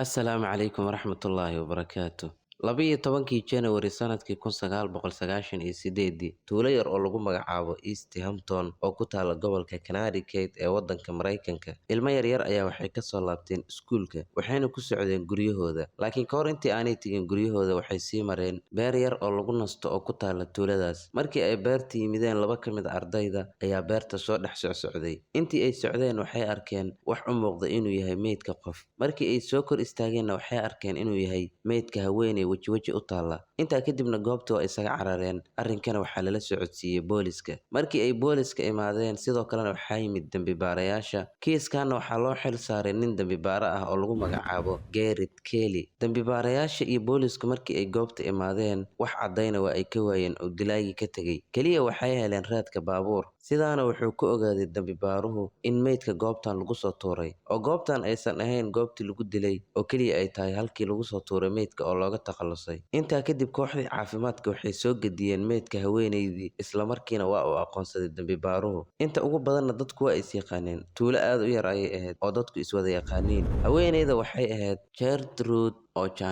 Asalaamu calaykum waraxmatullaahi wabarakaatu. 12-kii January sanadkii 1998-dii, tuulo yar oo lagu magacaabo East Hampton oo ku taalla gobolka Connecticut ee waddanka Mareykanka, ilmo yaryar ayaa waxay ka soo laabteen iskuulka waxayna ku socdeen guryahooda. Laakiin ka hor intii aanay tegin guryahooda, waxay sii mareen beer yar oo lagu nasto oo ku taalla tuuladaas. Markii ay beerta yimideen, laba ka mid ah ardayda ayaa beerta soo dhex socsocday. Intii ay socdeen, waxay arkeen wax u muuqda inuu yahay meydka qof. Markii ay soo kor istaageenna, waxay arkeen inuu yahay meydka haweeney weji weji u taalla. Intaa kadibna goobtii waa isaga carareen, arrinkana waxaa lala socodsiiyey booliska. Markii ay booliska imaadeen, sidoo kalena waxaa yimid dembi-baarayaasha. Kiiskanna waxaa loo xil saaray nin dembi-baare ah oo lagu magacaabo Garrett Kelly. Dembi-baarayaasha iyo boolisku markii ay goobta imaadeen, wax caddayna waa ay ka waayeen oo dilaagii ka tegey. Kaliya waxay heleen raadka baabuur. Sidaana wuxuu ku ogaaday dembi-baaruhu in meydka goobtan lagu soo tuuray, oo goobtan aysan ahayn goobtii lagu dilay oo kaliya ay tahay halkii lagu soo tuuray meydka oo looga takhalusay. Intaa kadib kooxdii caafimaadka waxay soo gediyeen meydka haweeneydii, isla markiina waa uu aqoonsaday dembi-baaruhu. Inta ugu badanna dadku waa is yaqaaneen. Tuulo aad u yar ayay ahayd oo dadku is wada yaqaaniin. Haweeneyda waxay ahayd Gertrude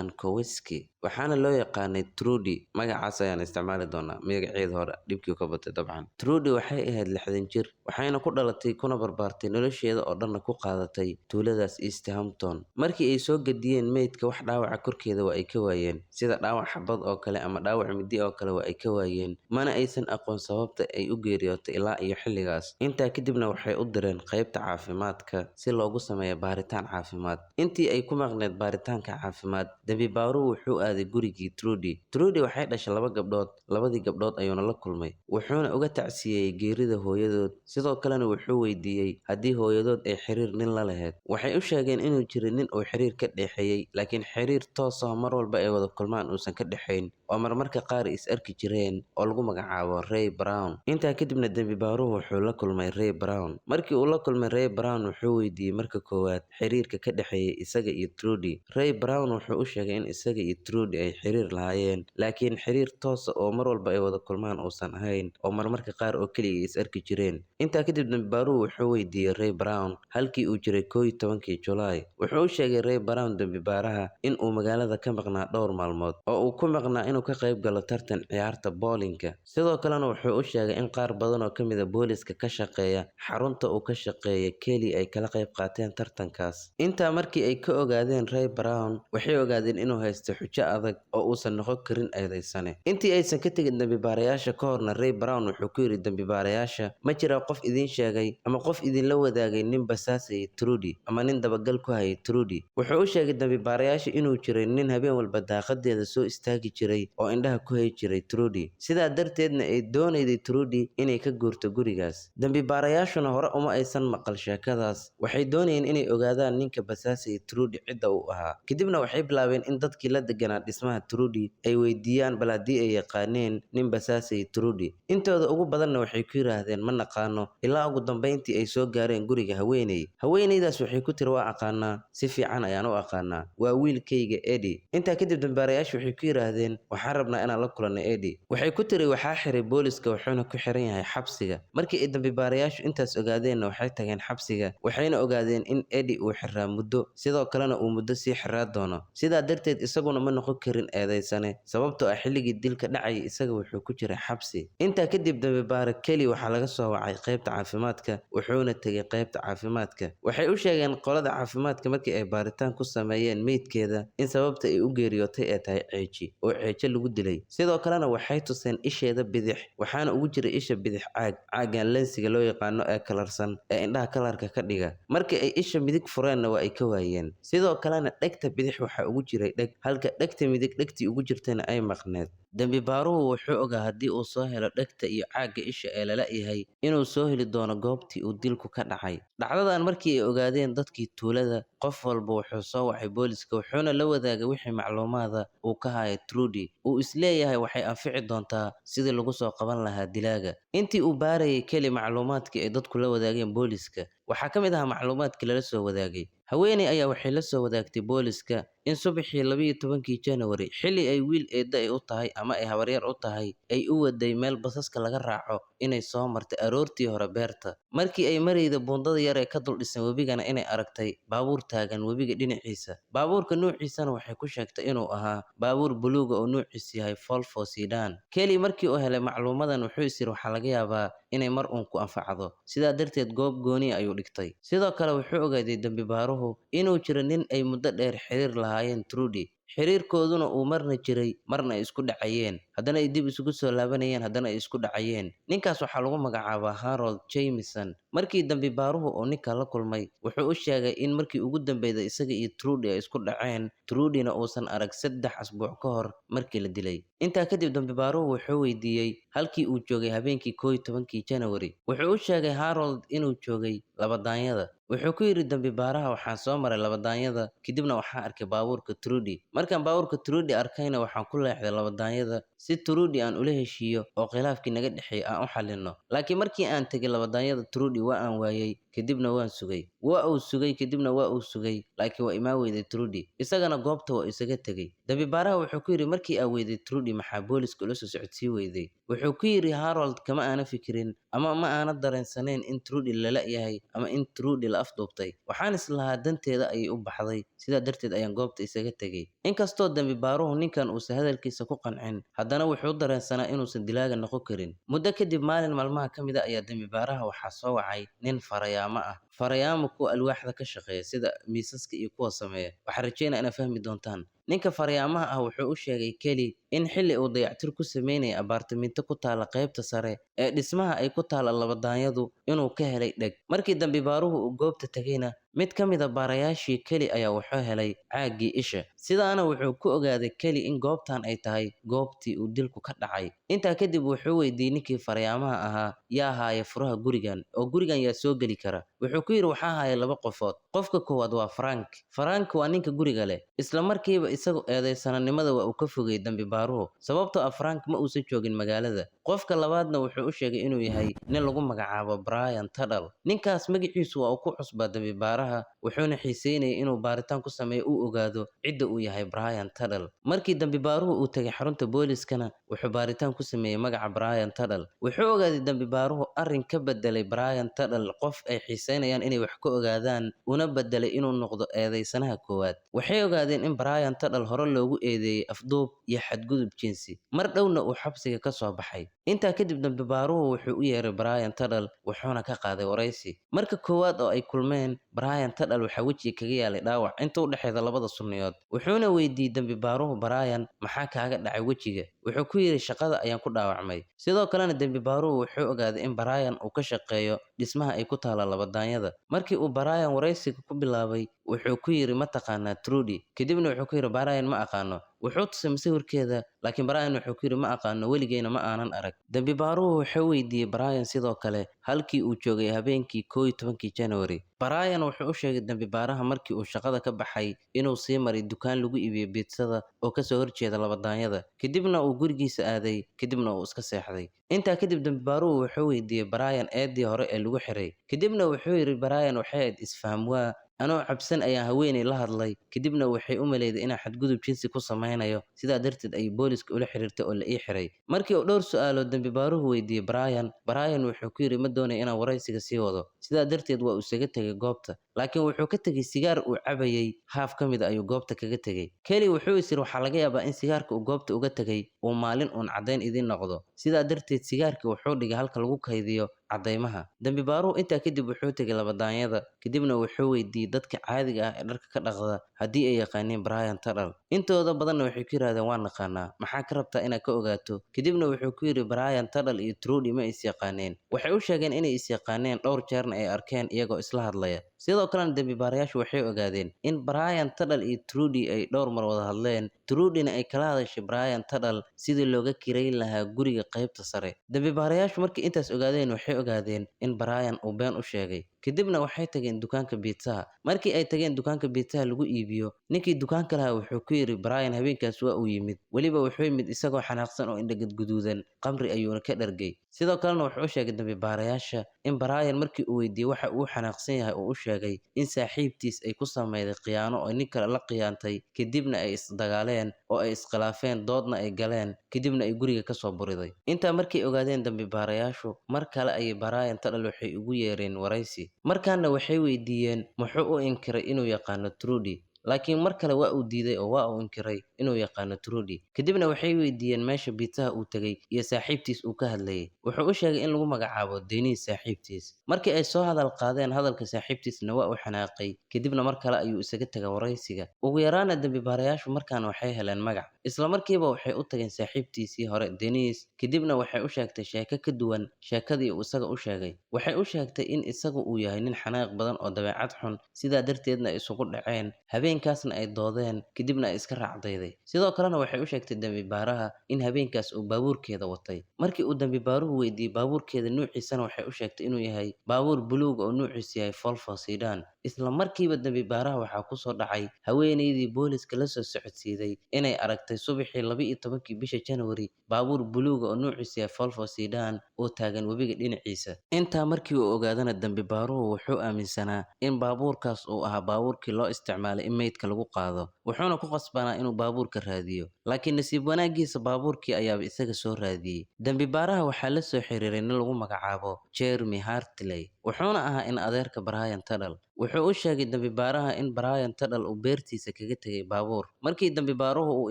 Ojankowiski, waxaana loo yaqaanay Trudy. Magacaas ayaan isticmaali doonaa, magaceeda hore dhibkii ka batay dabcan. Trudy waxay ahayd 60 jir, waxayna ku dhalatay kuna barbaartay, nolosheeda oo dhanna ku qaadatay tuuladaas East Hampton. Markii ay soo gediyeen meydka, wax dhaawaca korkeeda waa ay ka waayeen, sida dhaawac xabad oo kale ama dhaawac midi oo kale waa ay ka waayeen, mana aysan aqoon sababta ay u geeriyootay ilaa iyo xilligaas. Intaa kadibna waxay u direen qaybta caafimaadka si loogu sameeyo baaritaan caafimaad. Intii ay ku maqneed baaritaanka caafimaad, dembi-baaruhu wuxuu aaday gurigii Trudy. Trudy waxay dhashay laba gabdhood, labadii gabdhood ayuuna la kulmay, wuxuuna uga tacsiyeeyey geerida hooyadood. Sidoo kalena wuxuu weydiiyey haddii hooyadood ay xiriir nin la lahayd. Waxay u sheegeen inuu jiray nin uu xiriir ka dhexeeyey, laakiin xiriir toos ah mar walba ay wada kulmaan uusan ka dhexayn, oo marmarka qaar is arki jireen, oo lagu magacaabo Ray Brown. Intaa kadibna dembi-baaruhu wuxuu la kulmay Ray Brown. Markii uu la kulmay Ray Brown, wuxuu weydiiyey marka koowaad xiriirka ka dhexeeyay isaga iyo Trudy. Ray Brown wuxuu u sheegay in isaga iyo Trudy ay xiriir lahaayeen, laakiin xiriir toos ah oo mar walba ay wada kulmaan uusan ahayn, oo marmarka qaar oo kaliya is arki jireen. Intaa kadib dembi-baaruhu wuxuu weydiiyey Ray Brown halkii uu jiray 11-kii July. Wuxuu u sheegay Ray Brown dembi-baaraha in uu magaalada ka maqnaa dhowr maalmood, oo uu ku maqnaa inuu ka qayb galo tartan ciyaarta bowling-ka. Sidoo kalena wuxuu u sheegay in qaar badan oo ka mid ah booliska ka shaqeeya xarunta uu ka shaqeeya Kelly ay kala qayb qaateen tartankaas. Intaa markii ay ka ogaadeen Ray Brown, waxay ogaadeen inuu haysto xujo adag oo uusan noqon karin eedeysane. Intii aysan ka tegin dembi-baarayaasha ka horna, Ray Brown wuxuu ku yiri dembi-baarayaasha: "Ma jiraa qof idiin sheegay ama qof idinla wadaagay nin basaasayay Trudy ama nin dabagal ku hayay Trudy?" Wuxuu u sheegay dembi-baarayaasha inuu jiray nin habeen walba daaqadeeda soo istaagi jiray oo indhaha ku hayi jiray Trudy, sidaa darteedna ay doonayday Trudy inay ka guurto gurigaas. Dembi-baarayaashuna hore uma aysan maqal sheekadaas. Waxay doonayeen inay ogaadaan ninka basaasayay Trudy cidda uu ahaa. Kadibna waxay bilaabeen in dadkii la deganaa dhismaha Trudy ay weydiiyaan bal haddii ay yaqaaneen nin basaasayay Trudy. Intooda ugu badanna waxay ku yiraahdeen ma naqaano, ilaa ugu dambeyntii ay soo gaareen guriga haweeney. Haweeneydaas waxay ku tiri: "Waa aqaanaa, si fiican ayaan u aqaanaa, waa wiilkayga Eddie." Intaa kadib dembi-baarayaashu waxay ku yiraahdeen: "Waxaan rabnaa inaan la kulanno Eddie." Waxay ku tiri: "Waxaa xiray booliska, wuxuuna ku xiran yahay xabsiga." Markii ay dembi-baarayaashu intaas ogaadeenna, waxay tageen xabsiga, waxayna ogaadeen in Eddie uu xiraa muddo, sidoo kalena uu muddo sii xiraa doono. Sidaa darteed isaguna ma noqon karin eedeysane, sababtoo ah xilligii dilka dhacayay isaga wuxuu ku jiray xabsi. Intaa kadib dembi-baare Kelly waxaa laga soo wacay qaybta caafimaadka, wuxuuna tegey qaybta caafimaadka. Waxay u sheegeen qolada caafimaadka markii ay baaritaan ku sameeyeen meydkeeda in sababta ay u geeriyootay ay tahay ceeji, oo ceejo lagu dilay. Sidoo kalena waxay tuseen isheeda bidix, waxaana ugu jiray isha bidix caag, caaggan lensiga loo yaqaano ee kalarsan ee indhaha kalarka ka dhiga. Markii ay isha midig fureenna, waa ay ka waayeen. Sidoo kalena dhegta bidix waxaa ugu jiray dheg, halka dhegta midig dhegtii ugu jirtayna ay maqneed. Dembi-baaruhu wuxuu ogaa haddii uu soo helo dhegta iyo caagga isha ee lala yahay, inuu soo heli doono goobtii uu dilku ka dhacay. Dhacdadan markii ay ogaadeen dadkii tuulada, qof walba wuxuu soo wacay booliska, wuxuuna la wadaagay wixii macluumaada uu ka hayo Trudy. Uu is leeyahay waxay anfici doontaa sidii lagu soo qaban lahaa dilaaga. Intii uu baarayay Kelly macluumaadkii ay dadku la wadaageen booliska, Waxaa ka mid ahaa macluumaadkii lala soo wadaagay. Haweeney ayaa waxay la soo wadaagtay booliska in subaxii 12-kii January, xilli ay wiil eedda ay u tahay ama ay habaryar u tahay ay u waday meel basaska laga raaco, inay soo martay aroortii hore beerta. Markii ay marayda buundada yar ee ka dul dhisan webigana, inay aragtay baabuur taagan webiga dhinaciisa. Baabuurka nuuciisana waxay ku sheegtay inuu ahaa baabuur buluuga oo nuuciisu yahay Volvo sedan. Kelly markii uu helay macluumadan wuxuu is yiri waxaa laga yaabaa inay mar uun ku anfacdo, sidaa darteed goob gooni ayuu dhigtay. Sidoo kale wuxuu ogaaday dambi baaruhu inuu jiro nin ay muddo dheer xiriir lahaayeen Trudy, xiriirkooduna uu marna jiray, marna ay isku dhacayeen, haddana ay dib isugu soo laabanayeen, haddana ay isku dhacayeen. Ninkaas waxaa lagu magacaabaa Harold Jameson. Markii dambi baaruhu uu ninka la kulmay, wuxuu u sheegay in markii ugu dambeysay isaga iyo Trudy ay isku dhaceen, Trudyna uusan arag 3 asbuuc ka hor markii la dilay. Intaa kadib dambi baaruhu wuxuu weydiiyey halkii uu joogay habeenkii 11-kii January. Wuxuu u sheegay Harold inuu joogay labadaanyada. Wuxuu ku yidhi dambi baaraha, waxaan soo maray labadaanyada, kadibna waxaan arkay baabuurka Trudy. Markaan baabuurka Trudy arkayna waxaan ku leexday labadaanyada si Trudy aan ula heshiiyo oo khilaafkii naga dhexeeyay aan u xallinno. Laakiin markii aan tegay labadaanyada Trudy waa aan waayay, kadibna waan sugay. Waa uu sugay, kadibna waa uu sugay, laakiin waa imaan weyday Trudy. Isagana goobta waa isaga tegay. Dambi baaraha wuxuu ku yidhi markii aa weyday Trudy maxaa booliska ula soo socodsii weyday? Wuxuu ku yidhi Harold, kama aana fikirin ama ma aana dareensanayn in Trudy lala yahay ama in Trudy la afduubtay. Waxaan is lahaa danteeda ayay u baxday, sidaa darteed ayaan goobta isaga tegay. Inkastoo dambi baaruhu ninkan uusan hadalkiisa ku qancin, haddana wuxuu dareensanaa inuusan dilaaga noqon karin. Muddo kadib maalin maalmaha ka mid ah ayaa dambi baaraha waxaa soo wacay nin farayaamo ah. Farayaamo kuwa alwaaxda ka shaqeeya sida miisaska iyo kuwa sameeya. Waxaan rajeynayaa inaad fahmi doontaan. Ninka faryaamaha ah wuxuu u sheegay Kelly in xilli uu dayactir ku sameynayay abaartiminto ku taala qaybta sare ee dhismaha ay ku taala labadaanyadu inuu ka helay dheg. Markii dambi baaruhu uu goobta tegayna, mid ka mid ah baarayaashii Kelly ayaa wuxuu helay caaggii isha. Sidaana wuxuu ku ogaaday Kelly in goobtan ay tahay goobtii uu dilku ka dhacay. Intaa kadib wuxuu weydiiyey ninkii faryaamaha ahaa, yaa haaya furaha gurigan oo gurigan yaa soo geli kara? Wuxuu ku yidhi waxaa haaya 2 qofood. Qofka koowaad waa Frank. Frank waa ninka guriga leh. Isla markiiba isagu eedeysananimada waa uu ka fogay dambi baaruhu, sababtoo ah Frank ma uusan joogin magaalada. Qofka labaadna wuxuu u sheegay inuu yahay nin lagu magacaabo Brian Tuttle. Ninkaas magaciisu waa uu ku cusbaa dambi baaraha, wuxuuna xiiseynayay inuu baaritaan ku sameeyo uu ogaado cidda uu yahay Brian Tuttle. Markii dambi baaruhu uu tagay xarunta booliskana, wuxuu baaritaan ku sameeyey magaca Brian Tuttle. Wuxuu ogaaday dambi baaruhu arrin ka bedelay Brian Tuttle qof ay xiiseynayaan inay wax ka ogaadaan, una bedelay inuu noqdo eedeysanaha koowaad. Waxay ogaadeen in Brian Tuttle hore loogu eedeeyey afduub iyo xadgudub jinsi, mar dhowna uu xabsiga ka soo baxay. Intaa kadib dambi baaruhu wuxuu u yeeray Brian Tuttle, wuxuuna ka qaaday wareysi. Marka koowaad oo ay kulmeen, Brian Tuttle waxaa wejiga kaga yaalay dhaawac inta u dhexeeda labada sunniyood. Wuxuuna weydiiyey dambi baaruhu Brian, maxaa kaaga dhacay wejiga? Wuxuu ku yidhi shaqada ayaan ku dhaawacmay. Sidoo kalena dambi baaruhu wuxuu ogaaday in Brian uu ka shaqeeyo dhismaha ay ku taala labadaanyada. Markii uu Brian wareysiga ku bilaabay, wuxuu ku yidhi ma taqaanaa Trudy? Kadibna wuxuu ku yidhi Brian ma aqaano. Wuxuu tusay masawirkeeda, laakiin Brian wuxuu ku yidhi ma aqaano, weligeyna ma aanan arag. Dambi baaruhu wuxuu weydiiyey Brian sidoo kale halkii uu joogay habeenkii 11-kii January. Brian wuxuu u sheegay dambi baaraha markii uu shaqada ka baxay inuu sii maray dukaan lagu iibiyo biitsada oo ka soo horjeeda labadaanyada, kadibna uu gurigiisa aaday, kadibna uu iska seexday. Intaa kadib dambi baaruhu wuxuu weydiiyey Brian eedii hore ee lagu xiray, kadibna wuxuu yidhi Brian waxay ahayd isfaham waa anoo cabsan ayaan haweeney la hadlay, kadibna waxay u maleyday inaan xadgudub jinsi ku sameynayo, sidaa darteed ayay booliska ula xiriirtay oo la ii xiray. Markii uu dhowr su'aalood dambi baaruhu weydiiyey Brian, Brian wuxuu ku yidhi ma doonayo inaan wareysiga sii wado, sidaa darteed waa uu isaga tegay goobta. Laakiin wuxuu ka tegay sigaar uu cabayay, haaf ka mid ah ayuu goobta kaga tegay. Kelly wuxuu is yiri waxaa laga yaabaa in sigaarka uu goobta uga tegay uu maalin uun caddayn idiin noqdo, sidaa darteed sigaarkii wuxuu dhigay halka lagu kaydiyo caddaymaha. Dambi baaruhu intaa kadib wuxuu tegay labadaanyada, kadibna wuxuu weydiiyey dadka caadiga ah ee dharka ka dhaqda haddii ay yaqaaniin Brian Tuttle. Intooda badanna waxay ku yiraahdeen waan naqaanaa, maxaa ka rabtaa inaad ka ogaato? Kadibna wuxuu ku yidhi Brian Tuttle iyo Trudy ma is yaqaaneen. Waxay u sheegeen inay is yaqaaneen, dhowr jeerna ay arkeen iyagoo isla hadlaya. Sidoo kalena dambi baarayaashu waxay ogaadeen in Brian Tuttle iyo Trudy ay dhowr mar wada hadleen, Trudyna ay kala hadashay Brian Tuttle sidii looga kirayn lahaa guriga qaybta sare. Dambi baarayaashu markii intaas ogaadeen waxay ogaadeen in Brian uu been u sheegay. Kadibna waxay tageen dukaanka biitsaha. Markii ay tageen dukaanka biitsaha lagu iibiyo, ninkii dukaanka lahaa wuxuu ku yidhi Brian habeenkaas waa uu yimid. Weliba wuxuu yimid isagoo xanaaqsan oo indho gadguduudan, qamri ayuuna ka dhargay. Sidoo kalena wuxuu u sheegay dambi baarayaasha in Brian markii uu weydiiyey waxa uu xanaaqsan yahay uu u sheegay in saaxiibtiis ay ku sameyday khiyaano oo nin kale la khiyaantay, kadibna ay isdagaaleen oo ay iskhilaafeen, doodna ay galeen, kadibna ay guriga ka soo buriday. Intaa markay ogaadeen dambi baarayaashu, mar kale ayay Brian Tuttle waxay ugu yeereen waraysi. Markaana waxay weydiiyeen muxuu u inkiray inuu yaqaano Trudy, laakiin mar kale waa uu diiday oo waa uu inkiray inuu yaqaano Trudy. Kadibna waxay weydiiyeen meesha biitsaha uu tegay iyo saaxiibtiis uu ka hadlayay. Wuxuu u sheegay in lagu magacaabo Denise saaxiibtiis. Markii ay soo hadal qaadeen hadalka saaxiibtiisna waa uu xanaaqay, kadibna mar kale ayuu isaga tagay waraysiga. Ugu yaraana dambi baarayaashu markaan waxay heleen magac. Isla markiiba waxay u tageen saaxiibtiisii hore Denise, kadibna waxay u sheegtay sheeko ka duwan sheekadii uu isaga u sheegay. Waxay u sheegtay in isagu uu yahay nin xanaaq badan oo dabeecad xun, sidaa darteedna ay isugu dhaceen, habeenkaasna ay doodeen, kadibna ay iska raacdayday. Sidoo kalena waxay u sheegtay dambi baaraha in habeenkaas uu baabuurkeeda watay. Markii uu dambi baaruhu weydiiyey baabuurkeeda nuuciisana, waxay u sheegtay inuu yahay baabuur buluug oo nuuciisu yahay Volvo Sedan. Isla markiiba dambi baaraha waxaa ku soo dhacay haweeneydii booliska la soo socodsiiday inay aragtay subaxii 12-kii bisha January baabuur buluug oo nuuciisu yahay Volvo Sedan oo taagan webiga dhinaciisa. Intaa markii uu ogaadana dambi baaruhu wuxuu aaminsanaa in baabuurkaas uu ahaa baabuurkii loo isticmaalay in meydka lagu qaado, wuxuuna ku qasbanaa inuu baabuurka raadiyo. Laakiin nasiib wanaagiisa baabuurkii ayaaba isaga soo raadiyey. Dambi baaraha waxaa la soo xiriiray nin lagu magacaabo Jeremy Hartley, wuxuuna ahaa in adeerka Brian Tuttle. Wuxuu u sheegay dambi baaraha in Brian Tuttle uu beertiisa kaga tegay baabuur. Markii dambi baaruhu uu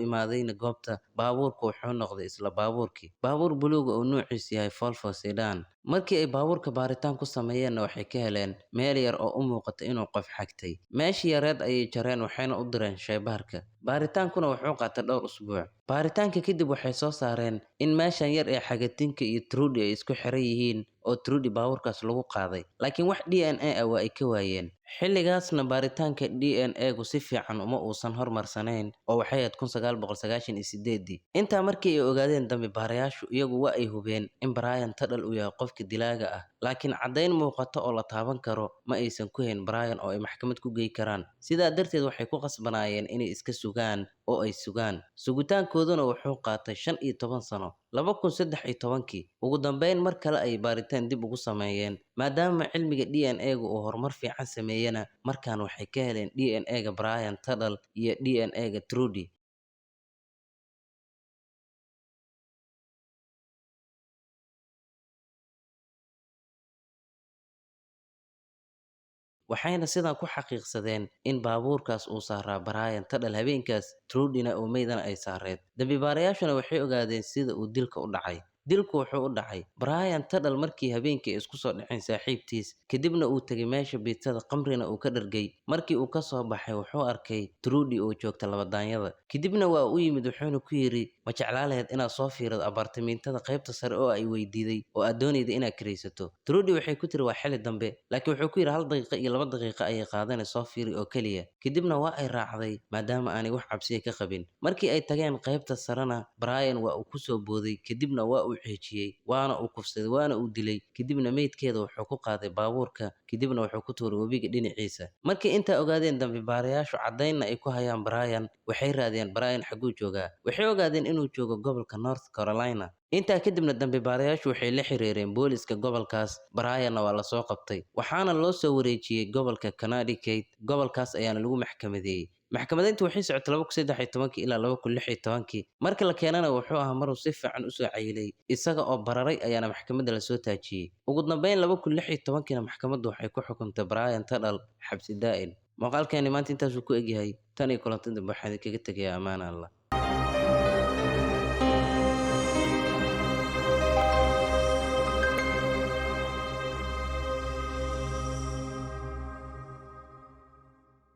imaadayna goobta, baabuurku wuxuu noqday isla baabuurkii, baabuur buluug oo nuuciisu yahay Volvo Sedan. Markii ay baabuurka baaritaan ku sameeyeenna waxay ka heleen meel yar oo u muuqata inuu qof xagtay. Meeshii yareed ayay jareen waxayna u direen shaybaarka. Baaritaankuna wuxuu qaatay dhowr usbuuc. Baaritaanka kadib waxay soo saareen in meeshan yar ee xagatinka iyo Trudy ay isku xiran yihiin oo Trudy baabuurkaas lagu qaaday, laakiin wax DNA ah waa ay ka waayeen. Xilligaasna baaritaanka DNA-gu si fiican uma uusan hormarsanayn oo waxay ahayd 1998-dii. Intaa markii ay ogaadeen dambi baarayaashu, iyagu waa ay hubeen in Brian Tuttle uu yahay qofka dilaaga ah, laakiin caddayn muuqata oo la taaban karo ma aysan ku hayn Brian oo ay maxkamad ku geey karaan. Sidaa darteed waxay ku qasbanaayeen inay iska sugaan oo ay sugaan. Sugitaankooduna wuxuu qaatay 15 sano, 2013-kii. Ugu dambeyn mar kale ay baaritaan dib ugu sameeyeen, maadaama cilmiga DNA-gu uu horumar fiican sameeyena, markaan waxay ka heleen DNA-ga Brian Tuttle iyo DNA-ga Trudy. Waxayna sidan ku xaqiiqsadeen in baabuurkaas uu saaraa Brian Tuttle habeenkaas, Trudyna oo meydana ay saareed. Dambi baarayaashuna waxay ogaadeen sida uu dilka u dhacay. Dilku wuxuu u dhacay Brian Tuttle markii habeenkii ay isku soo dhaceen saaxiibtiis, kadibna uu tegay meesha biitsada, qamrina uu ka dhargay. Markii uu ka soo baxay wuxuu arkay Trudy oo joogta labadaanyada. Kadibna waa u yimid wuxuuna ku yidhi, ma jeclaa lahayd inaad soo fiirido abaartamiintada qaybta sare oo ay weydiiday oo aad doonayda inaad kiraysato? Trudy waxay ku tiri waa xilli dambe, laakiin wuxuu ku yidhi 1 daqiiqo iyo 2 daqiiqo ayay qaadanay, soo fiiri oo keliya. Kadibna waa ay raacday maadaama aanay wax cabsiya ka qabin. Markii ay tageen qaybta sarena, Brian waa uu ku soo booday, kadibna waa uu xeejiyey, waana uu kufsaday, waana uu dilay. Kadibna meydkeeda wuxuu ku qaaday baabuurka, kadibna wuxuu ku tuuray webiga dhinaciisa. Markii intaa ogaadeen dambi baarayaashu caddaynna ay ku hayaan Brian, waxay raadiyeen Brian xaguu joogaa. Waxay ogaadeen inuu joogo gobolka North Carolina. Intaa kadibna dambi baarayaashu waxay la xiriireen booliska gobolkaas, Brianna waa lasoo qabtay, waxaana loo soo wareejiyey gobolka Connecticut. Gobolkaas ayaana lagu maxkamadeeyey. Maxkamadeyntu waxay socotay 2013-kii ilaa 2016-kii. Marka la keenana wuxuu ahaa maruu si fiican usoo cayilay, isaga oo bararay ayaana maxkamadda lasoo taajiyey. Ugu dambeyn 2016-kiina maxkamaddu waxay ku xukuntay Brian Tuttle xabsi daa'in. Muuqaalkeeni maanta intaasuu ku egyahay. Tan iyo kulanti dambe waxaan idinkaga tegayaa ammaan Allah.